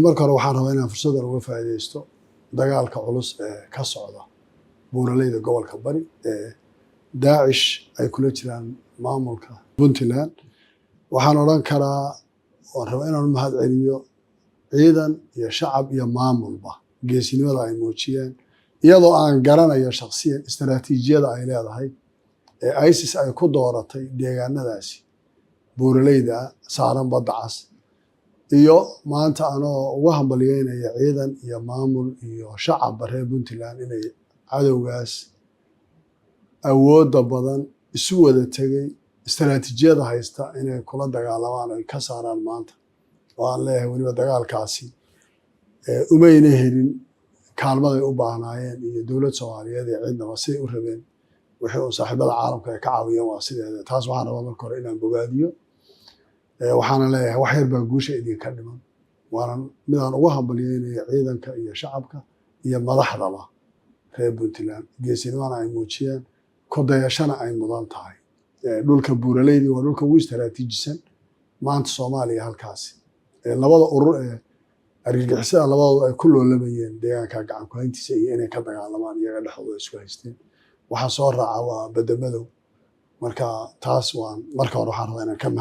Marka hore waxaan rabaa inaan fursaddan uga faa'iidaysto dagaalka culus ee ka socda buuraleyda gobolka Bari ee Daacish ay kula jiraan maamulka Puntland. Waxaan odhan karaa, waan rabaa inaan u mahad celiyo ciidan iyo shacab iyo maamulba geesinimada ay muujiyeen, iyadoo aan garanayo shaksiyan istaraatiijiyada ay leedahay ee ISIS ay ku dooratay deegaanadaasi buuraleyda saaran Badda Cas. Iyo maanta anoo uga hambalyeynaya ciidan iyo maamul iyo shacabba reer Puntland inay cadowgaas awoodda badan isu wada tegay, istaraatiijiyada haysta, inay kula dagaalamaan, ay ka saaraan maanta. Oo aan leeyahay weliba dagaalkaasi umayna helin kaalmaday u baahnaayeen iyo dowlad Soomaaliyeed iyo cidnaba siday u rabeen. Wixii uun saaxiibada caalamka ay ka caawiyeen waa sideeda. Taas waxaan rabaa marka hore inaan bogaadiyo. Waxaana leeyahay wax yar baa guusha idinka dhiman, waana midaan uga hambalyeynaya ciidanka iyo shacabka iyo madaxdaba reer Puntland, geesinimana ay muujiyeen, ku dayashana ay mudan tahay. Dhulka buuraleydii waa dhulka ugu istaraatiijisan maanta Soomaaliya. Halkaasi labada urur ee argagixisada labadoodu ay ku loolamayeen deegaanka gacan ku hayntiisa iyo inay ka dagaalamaan, iyaga dhexdooda isku haysteen. Waxaa soo raaca waa Badda Madow. Marka taas waan marka hore waxaan rabaa inaan ka mahad